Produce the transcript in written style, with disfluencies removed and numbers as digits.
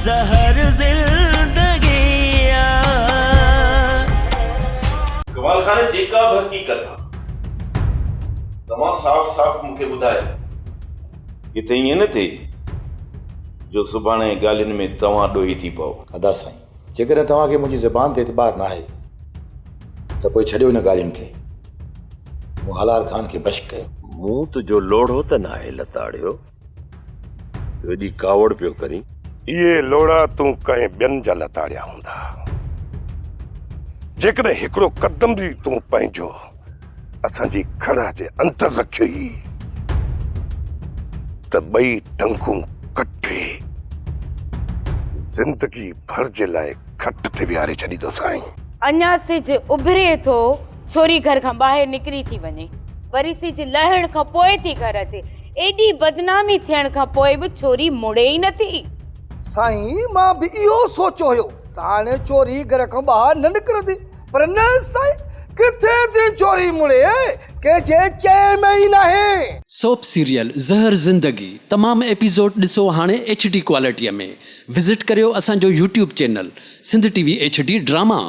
زهر زندگي آ. ڪمال خان جيڪا به حقيقت آ توهان صاف صاف مون کي ٻڌايو. ڪٿي ائين نه ٿئي جو سڀاڻي ڳالهين ۾ توهان ڏوهي ٿي پئو. ادا سائين جيڪڏهن توهان کي منهنجي زبان تي اعتبار ناهي ته پوء ڇڏيو ان ڳالهين کي. مون هالار خان کي بشڪ ڪيو. مون تنهنجو لوڙهو ته ناهي لتاڙيو. جو ايڏي ڪاوڙ پيو ڪرين. اهي لوڙها تون ڪنهن ٻين جا لتاڙيا هوندا. جيڪڏهن هڪڙو قدم به تون پنهنجو اسان جي کڙهه جي اندر رکيوئي ته ٻئي ٽنگون ڪٽي زندگي ڀر جي لاء کٽ تي ويهاري ڇڏيندوسانء. اڃا سج اڀري ٿو، ڇوري گهر کان ٻاهر نڪري ٿي وڃي. وري سج لهڻ کان پوء ٿي گهر اچي. ايڏي بدنامي ٿيڻ کان پوء به ڇوري مڙي ئي نٿي. سائين مان به اهو سوچيو هيو ته هاڻي چوري گهر کان ٻاهر نه نڪرندي پر نه سائين ڪٿي ٿي چوري مڙي ڪنهن جي چئي ۾ ئي ناهي. سوپ سيريل زهر زندگي تمام ايپيسوڊ ڏسو هاڻي ايڇ ڊي ڪوالٽيء ۾ وزٽ ڪريو اسان جو YouTube channel Sindh T V H D drama.